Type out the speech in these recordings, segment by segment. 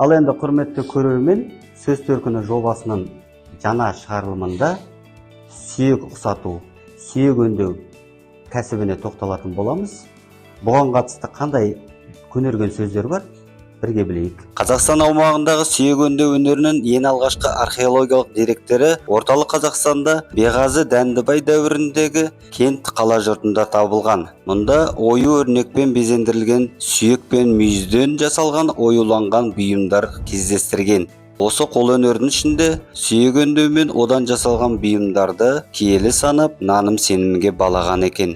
Ал енді, құрметті көрермен, «Сөз төркіні» жобасының жаңа шығарылымында сүйек ұқсату, сүйек өңдеу кәсібіне тоқталатын боламыз. Бұған қатысты қандай көнерген сөздер бар, бірге білейік. Қазақстан аумағындағы сүйек өңдеу өнерінің ең алғашқы археологиялық деректері Орталық Қазақстанда Беғазы Дәндібай дәуіріндегі Кент қала жұртында табылған. Мұнда ою өрнекпен безендірілген сүйек пен мүйізден жасалған оюланған бұйымдар кездестірген. Осы қолөнердің ішінде сүйек өңдеу мен одан жасалған бұйымдарды киелі санап, наным сенімге балаған екен.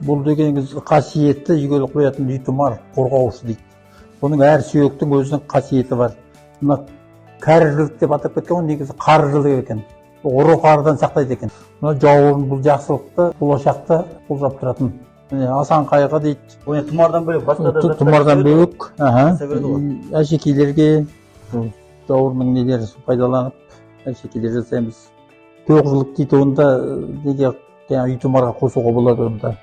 Бұл дегеніңіз қасиетті, үйге қоятын үй тұмар, қорғаушы дейді. Бұның әр сүйектің өзінің қасиеті бар. Мына кәрі жілік деп атап кеткен ғой, негізі қары жілік екен. Ұры қарыдан сақтайды екен. Мына жауырын, бұл жақсылықты, болашақты болжап тұратын. Міне, асан қайғы дейді. Бұл енді тұмардан бөлек басқа да Тұмардан бөлек, аха, Жасай береді ғой. Әшекейлерге бұл жауырынның нелері пайдаланып, әшекейлер жасаймыз. Тоқ жілік дейді, онда неге жаңағы үй тұмарға қосуға болады онда.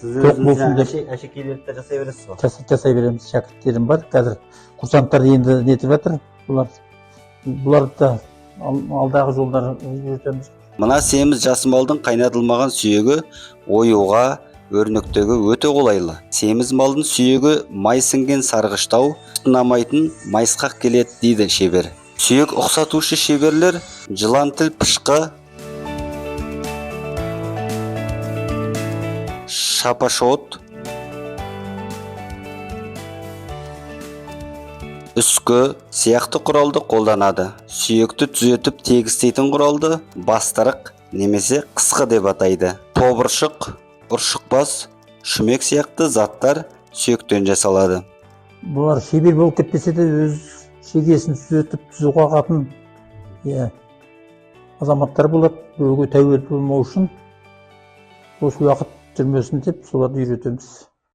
Сіз Тоқ өзіңіз болсын деп. Әшекейлерді де жасай бересіз ғой? Жасай береміз, шәкірттерім бар. Қазір курсанттар енді нетіп жатыр. Бұларды да алдағы жолдар үйретеміз. Мына семіз жас малдың қайнатылмаған сүйегі оюға, өрнектеуге өте қолайлы. Семіз малдың сүйегі май сіңген сарғыштау, тұтынамайтын, майысқақ келеді дейді шебер. Сүйек ұқсатушы шеберлер жылан тіл пышқы, шапашот, үскі сияқты құралды қолданады. Сүйекті түзетіп тегістейтін құралды бастырық немесе қысқы деп атайды. Тобыршық, ұршықбас, шүмек сияқты заттар сүйектен жасалады. Бұлар шебер болып кетпесе де, өз шегесін түзетіп, түзу қағатын, иә, азаматтар болады. Біреуге тәуелді болмау үшін, бос уақыт жүрмесін деп соларды үйретеміз.